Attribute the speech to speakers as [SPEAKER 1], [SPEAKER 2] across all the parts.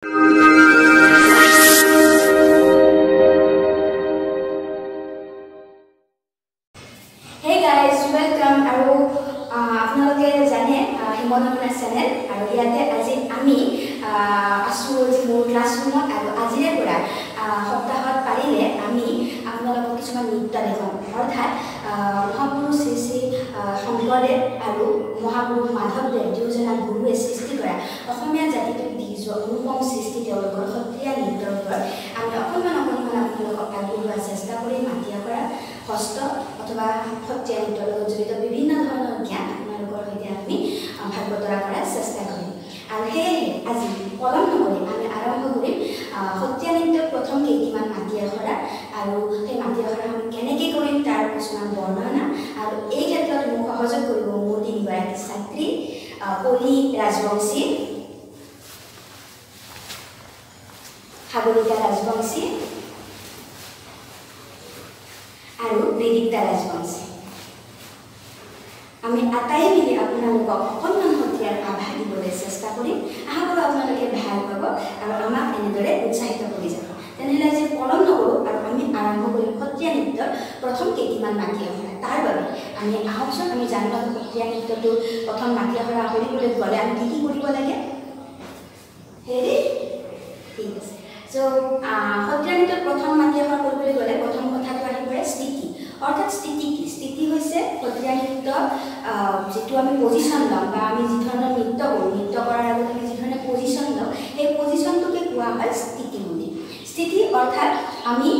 [SPEAKER 1] Hey guys, welcome আৰু আপোনালোকে জানে হিমনমনা চেনেল আৰু ইয়াতে আজি আমি আছো মোৰ ক্লাছৰুমত আৰু আজিৰে পৰা সপ্তাহত পাৰিলে আমি আপোনালোকক কিছুমান নৃত্য দেখুৱাম। অৰ্থাৎ মহাপুৰুষ শ্ৰী শ্ৰী শংকৰদেৱ আৰু মহাপুৰুষ মাধৱদেৱ দুয়োজনা গুৰুৱে সৃষ্টি কৰা অসমীয়া জাতিটোক দি যোৱা অনুপম সৃষ্টি তেওঁলোকৰ সত্ৰীয়া নৃত্যৰ ওপৰত আমি অকণমান অকণমান আপোনালোকক আগবঢ়োৱাৰ চেষ্টা কৰিম। মাটিয়া কৰা হস্ত অথবা সত্ৰীয়া নৃত্যৰ লগত জড়িত বিভিন্ন ধৰণৰ জ্ঞান আপোনালোকৰ সৈতে আমি ভাগ বতৰা কৰাৰ চেষ্টা কৰিম। আৰু সেয়েহে আজি পলম নকৰি আমি আৰম্ভ কৰিম সত্ৰীয়া নৃত্যৰ প্ৰথম কেইটিমান মাটি আখৰা আৰু সেই মাটি আখৰা আমি কেনেকৈ কৰিম তাৰ কিছুমান বৰ্ণনা। আৰু এই ক্ষেত্ৰত মোক সহযোগ কৰিব মোৰ তিনিগৰাকী ছাত্ৰী পলি ৰাজবংশী, সাগৰিকা ৰাজবংশী আৰু ৰিদিপ্তা ৰাজবংশী। আমি আটাই মিলি আপোনালোকক অকণমান সত্ৰীয়াৰ আভা দিবলৈ চেষ্টা কৰিম। আশা কৰোঁ আপোনালোকে ভাল পাব আৰু আমাক এনেদৰে উৎসাহিত কৰি যাব। তেনেহ'লে আজি পলম নকৰোঁ আৰু আমি আৰম্ভ কৰিম সত্ৰীয়া নৃত্যৰ প্ৰথম কেইটিমান মাটি আখৰা। তাৰ বাবে আমি আহকচোন আমি জানো সত্ৰীয়া নৃত্যটো প্ৰথম মাটি আখৰা কৰিবলৈ গ'লে আমি কি কি কৰিব লাগে। হেৰি ঠিক আছে। চ' সত্ৰীয়া নৃত্যৰ প্ৰথম মাটি আখৰা কৰিবলৈ গ'লে প্ৰথম কথাটো আহি পৰে স্থিতি। অৰ্থাৎ স্থিতি কি? স্থিতি হৈছে সত্ৰীয়া নৃত্য যিটো আমি পজিশ্যন লওঁ বা আমি যি ধৰণৰ নৃত্য কৰোঁ, নৃত্য কৰাৰ আগত আমি যি ধৰণে পজিশ্যন লওঁ সেই পজিশ্যনটোকে কোৱা হয় স্থিতি বুলি। স্থিতি অৰ্থাৎ আমি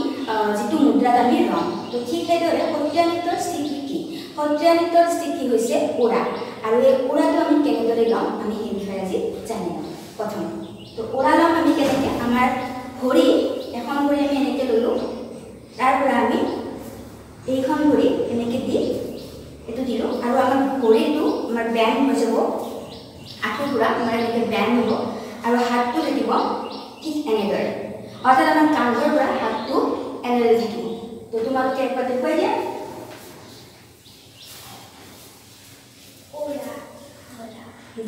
[SPEAKER 1] যিটো মুদ্ৰাত আমি ৰওঁ। তো ঠিক সেইদৰে সত্ৰীয়া নৃত্যৰ স্থিতি কি? সত্ৰীয়া নৃত্যৰ স্থিতি হৈছে ওৰা। আৰু এই ওৰাটো আমি কেনেদৰে লওঁ আমি সেই বিষয়ে আজি জানি লওঁ। প্ৰথম তো ওৰা ল'ম আমি কেনেকৈ? আমাৰ ভৰি এখন ভৰি আমি এনেকৈ ল'লোঁ, তাৰ পৰা আমি এইখন ভৰি এনেকৈ দি এইটো দিলোঁ আৰু আমাৰ ভৰিটো আমাৰ বেণ্ড হৈ যাব, আঁঠুৰ পৰা আমাৰ এনেকৈ বেণ্ড হ'ব আৰু হাতটো থাকিব ঠিক এনেদৰে। অৰ্থাৎ আমাৰ কান্ধৰ পৰা হাতটো এনেদৰে থাকিব। তো তোমালোকে একবাৰ দেখুৱাই দিয়া।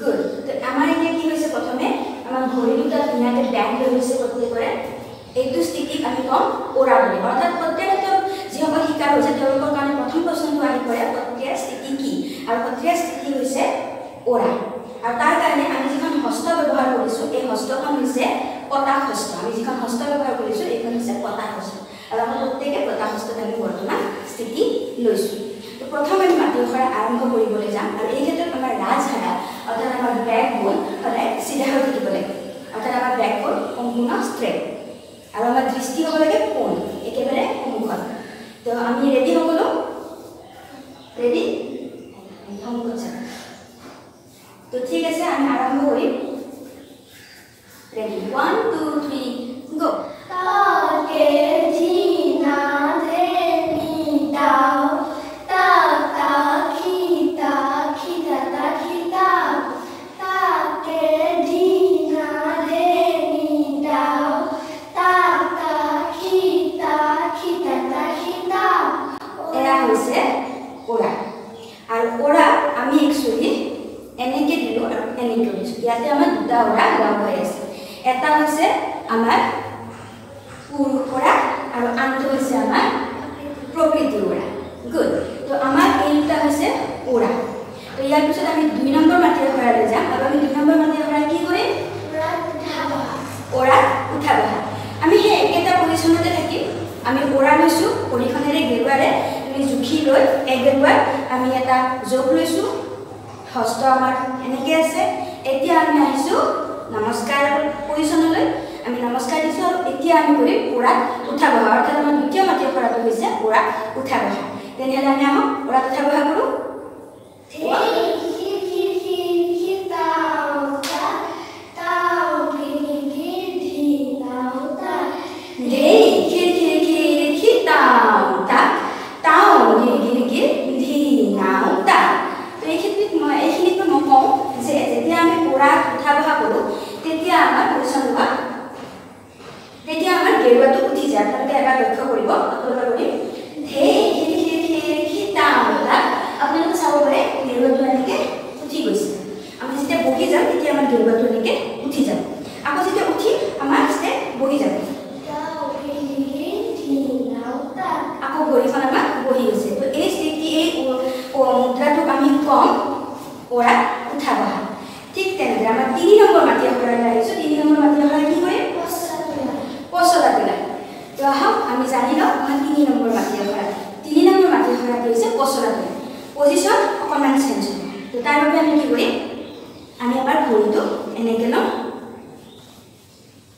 [SPEAKER 1] গুড। তো আমাৰ এতিয়া কি হৈছে? প্ৰথমে আমাৰ ভৰি দুটা ধুনীয়াকৈ বেণ্ড হৈ গৈছে প্ৰত্যেকৰে। এইটো স্থিতিক আমি কম ওৰা বুলি। অৰ্থাৎ সত্ৰীয়া নৃত্যৰ যিসকল শিকাৰ হৈছে তেওঁলোকৰ কাৰণে প্ৰথম প্ৰশ্নটো আহি পৰে সত্ৰীয়াৰ স্থিতি কি? আৰু সত্ৰীয়াৰ স্থিতি হৈছে ওৰা। আৰু তাৰ কাৰণে আমি যিখন হস্ত ব্যৱহাৰ কৰিছোঁ এই হস্তখন হৈছে পতাক হস্ত। আমি যিখন হস্ত ব্যৱহাৰ কৰিছোঁ এইখন হৈছে পতাক হস্ত। আৰু আমাৰ প্ৰত্যেকে পতাক হস্তত আমি বৰ্তমান স্থিতি লৈছোঁ। তো প্ৰথম আমি মাটি আখৰা আৰম্ভ কৰিবলৈ যাম আৰু এই ক্ষেত্ৰত আমাৰ ৰাজহাড়া অৰ্থাৎ আমাৰ বেক বোন সদায় চিধা হৈ থাকিব লাগে। অৰ্থাৎ আমাৰ বেক বোন সম্পূৰ্ণ ষ্ট্ৰেইট আৰু আমাৰ দৃষ্টি হ'ব লাগে পোন, একেবাৰে সন্মুখত। তো আমি ৰেডি সকলো? ৰেডি? সন্মুখত চাম। তো ঠিক আছে, আমি আৰম্ভ কৰিম। ৰেডি, 1 2 3 গো। আৰু ওৰা আমি একচুৱেলি এনেকৈ দিলোঁ আৰু এনেকৈ দিছোঁ। ইয়াতে আমাৰ দুটা ওৰা লগ হৈ আছে। এটা হৈছে আমাৰ পুৰুষ ওৰা আৰু আনটো হৈছে আমাৰ প্ৰকৃতি ওৰা। গুড। তো আমাৰ এই দুটা হৈছে ওৰা। তো ইয়াৰ পিছত আমি 2 নম্বৰ মাটি আখৰালৈ যাম আৰু আমি 2 নম্বৰ মাটি আখৰা কি কৰিম? ওৰাত উঠা বহা। আমি সেই একেটা পজিশ্যনতে থাকিম। আমি ওৰা লৈছোঁ, ভৰিখনেৰে গেৰুৱাৰে আমি জুখি লৈ এক গেৰুৱাৰ আমি এটা জোখ লৈছোঁ। হস্ত আমাৰ এনেকৈ আছে। এতিয়া আমি আহিছোঁ নমস্কাৰ পজিশ্যনলৈ। আমি নমস্কাৰ দিছোঁ আৰু এতিয়া আমি কৰিম ওৰাত উঠা বহা। অৰ্থাৎ আমাৰ দ্বিতীয় মাটি আখৰাটো হৈছে ওৰাত উঠা বহা। তেনেহ'লে আমি আহক ওৰাত উঠা বহা কৰোঁ। তেতিয়া আমাৰ গেৰুৱাটো উঠি যায়। আপোনালোকে এবাৰ লক্ষ্য কৰিব। আকৌ এবাৰ কৰিম। ধেই খিৰ খিৰ খিৰ খিৰ তাও তা। আপোনালোকে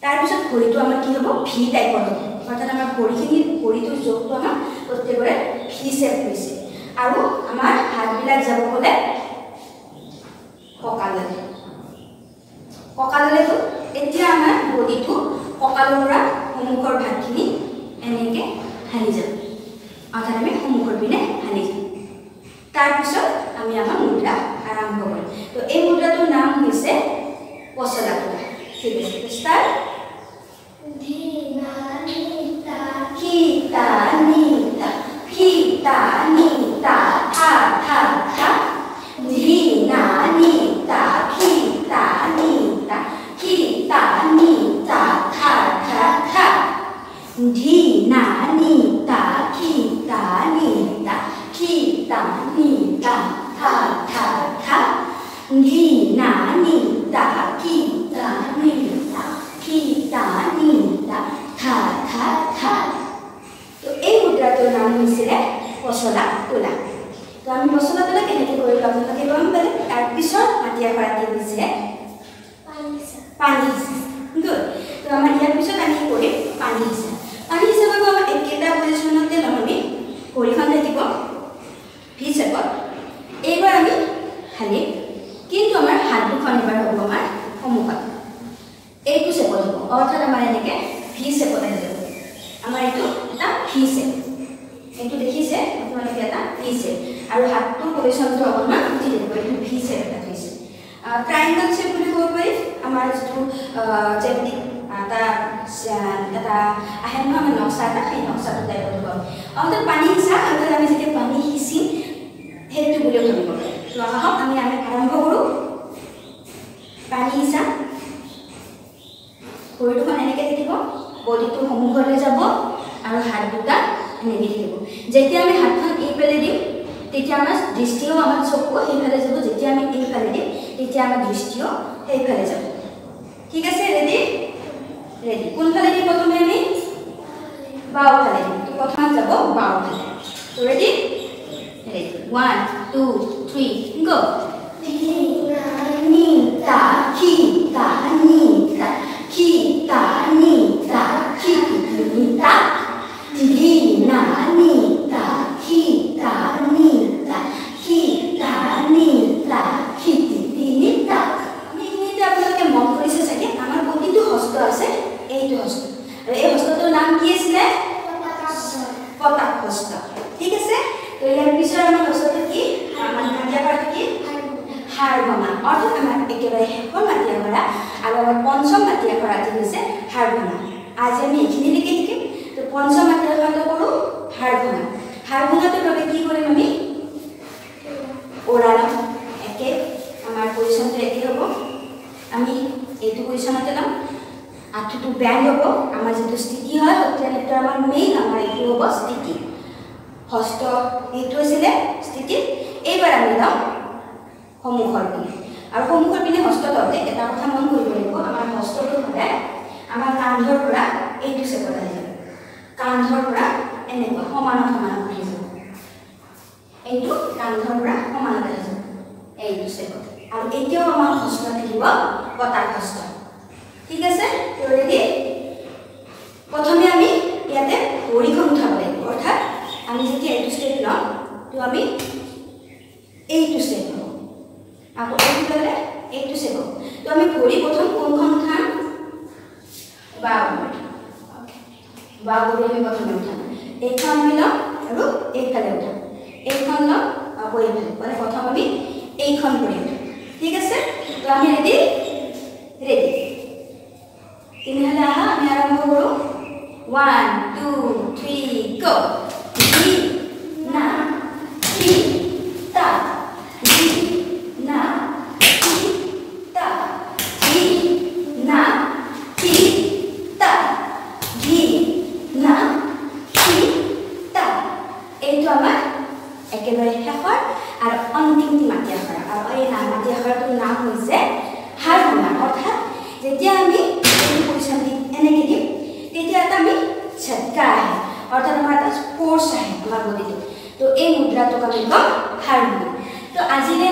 [SPEAKER 1] তাৰপিছত ভৰিটো আমাৰ কি হ'ব, ভি টাইপৰ হ'ব, অৰ্থাৎ আমাৰ ভৰিখিনি ভৰিটোৰ জোখটো আমাৰ প্ৰত্যেকৰে ভি চেপ হৈছে। আৰু আমাৰ হাতবিলাক যাব হ'লে কঁকাললৈ, কঁকাললৈ গ'ল। এতিয়া আমাৰ বডিটো কঁকালৰ পৰা সন্মুখৰ ভাগখিনি এনেকৈ হালি যাব, অৰ্থাৎ আমি সন্মুখৰ পিনে হালি যাম। তাৰপিছত আমি আমাৰ মুদ্ৰা আৰম্ভ কৰিম। তো এই মুদ্ৰাটোৰ নাম হৈছে পচলা তোলা। ঠিক আছে, ষ্টাৰ্ট। খিতা নিতা খিতা নিতা থা থা থা, ধি না নিতা খিতা নিতা খিতা নিতা থা থা থা, ধি না নিতা খিতা নিতা খিতা নিতা থা থা থা, ধি না নিতা খিতা নিতা খিতা নিতা থা থা থা। তো এই মুদ্ৰাটোৰ নাম হৈছিলে পচলা তোলা। তো আমি পচলা তোলা কেনেকৈ কৰিলোঁ আপোনালোকে গম পালে। তাৰপিছত মাটি আখৰাটি হৈছে পানী সিঁচা। গুড। তো আমাৰ ইয়াৰ পিছত আমি কি কৰিম, পানী সিঁচা। পানী সিঁচাব আমাৰ একেটা পজিশ্যনতে ল'ম, আমি ভৰিখন থাকিব ভি চেপত। এইবাৰ আমি হালিম, কিন্তু আমাৰ হাত দুখন এবাৰ হ'ব আমাৰ সন্মুখত, এইটো চেপত হ'ব, অৰ্থাৎ আমাৰ এনেকৈ ভি চেপত আহি যাব। আমাৰ এইটো এটা ভি চেপ, এইটো দেখিছে আপোনালোকে, এটা ভি চেপ। আৰু হাতটোৰ পজিশ্যনটো অকণমান উঠি থাকিব, এইটো ভি চেপ এটা হৈছে। ট্ৰাইংগল চেপ বুলি ক'ব পাৰি। আমাৰ যিটো জেমেটিক এটা এটা আহে নহয়, আমাৰ নক্সা এটা, সেই নক্সাটো টাইপত হ'ব। অৰ্থাৎ পানী সিঁচা, অৰ্থাৎ আমি যেতিয়া পানী সিঁচিম সেইটো বুলিও ভাবিব পাৰি। তো আহক আমি আমি আৰম্ভ কৰোঁ। পানী সিঁচা, ভৰি দুখন এনেকৈ থাকিব, বডিটো সন্মুখলৈ যাব আৰু হাত দুটা এনেকৈ থাকিব। যেতিয়া আমি হাতখন এইফালে দিম তেতিয়া আমাৰ দৃষ্টিও, আমাৰ চকু সেইফালে যাব। যেতিয়া আমি এইফালে দিম তেতিয়া আমাৰ দৃষ্টিও সেইফালে যাব। ঠিক আছে, ৰেডি? ৰেডি। কোনফালে দিম প্ৰথমে? আমি বাওঁফালে দিম। তো প্ৰথমত যাব বাওঁফালে। তো ৰেডি? ৰেডি, 1 2 3 গ'। নিতা খিতা নিতা খিতা নিতা খিতা, ধি না নিতা খিতা নিতা খিতা নিতা খিতি নিতা। এইখিনিতে আপোনালোকে মন কৰিছে চাগে, আমাৰ প্ৰতিটো হস্ত আছে, এইটো হস্ত, আৰু এই হস্তটোৰ নাম কি আছিলে? পতাক হস্ত। ঠিক আছে। তো ইয়াৰ পিছৰ আমাৰ হস্তটো কি? আমাৰ মাটি আখৰাটো কি? হাৰ ভঙা, অৰ্থাৎ আমাৰ একেবাৰে শেষৰ মাটি আখৰা আৰু আমাৰ পঞ্চম মাটি আখৰাটি হৈছে হাৰ ভঙা। আজি আমি এইখিনিলৈকে শিকিম। তো পঞ্চম মাটি আখৰাটো কৰোঁ হাৰ ভঙা। হাৰ ভঙাটোৰ বাবে কি কৰিম আমি? ওৰা ল'ম, একে আমাৰ পজিশ্যনটো একে হ'ব। আমি এইটো পজিশ্যনতে ল'ম, আঁঠুটো বেণ্ড হ'ব। আমাৰ যিটো স্থিতি হয় সত্ৰীয়া নৃত্যৰ আমাৰ মেইন, আমাৰ এইটো হ'ব স্থিতি। হস্ত এইটো আছিলে স্থিতি। এইবাৰ আমি ল'ম সন্মুখৰ পিনে, আৰু সন্মুখৰ পিনে হস্ত লওঁতে এটা কথা মন কৰিব লাগিব, আমাৰ হস্তটো সদায় আমাৰ কান্ধৰ পৰা এইটো চেপত আহি যাব, কান্ধৰ পৰা এনেকুৱা সমানত সমানত আহি যাব, এইটো কান্ধৰ পৰা সমানত আহি যাব এইটো চেপত। আৰু এতিয়াও আমাৰ হস্ত থাকিব পতাক হস্ত। ঠিক আছে, ৰেডি? প্ৰথমে আমি ইয়াতে ভৰিখন উঠাব লাগিব, অৰ্থাৎ আমি যেতিয়া এইটো ষ্টেপ ল'ম তো আমি এইটো ষ্টেপ ল'ম, আকৌ এইটো ল'লে এইটো ষ্টেপ হ'ব। তো আমি ভৰি প্ৰথম কোনখন উঠাম? বাওঁ ভৰি। বাওঁ ভৰি আমি প্ৰথমে উঠাম, এইখন আমি ল'ম আৰু এইফালে উঠাম, এইখন ল'ম আকৌ এইফালে, মানে প্ৰথম আমি এইখন ভৰি উঠাম। ঠিক আছে, তো আমি ৰেডি? ৰেডি। তেনেহ'লে আহা আমি আৰম্ভ কৰোঁ। 1 2 3 গ'। ধি না থি তা, ধি না থি তা, ধি না থি তা, ধি না থি তা। এইটো আমাৰ একেবাৰে শেষৰ আৰু অন্তিমটি মাটি আখৰা। আৰু এই মাটি আখৰাটোৰ নাম হৈছে হাৰ ভঙা। অৰ্থাৎ যেতিয়া আমি এই পজিশ্যনটি এনেকৈ দিম তেতিয়া এটা আমি ঝটকা আহে, অৰ্থাৎ আমাৰ এটা ফ'ৰ্চ আহে আমাৰ বডিটোত। তো এই মুদ্ৰাটোক আমি ক'ম হাৰ ভঙা। তো আজিলৈ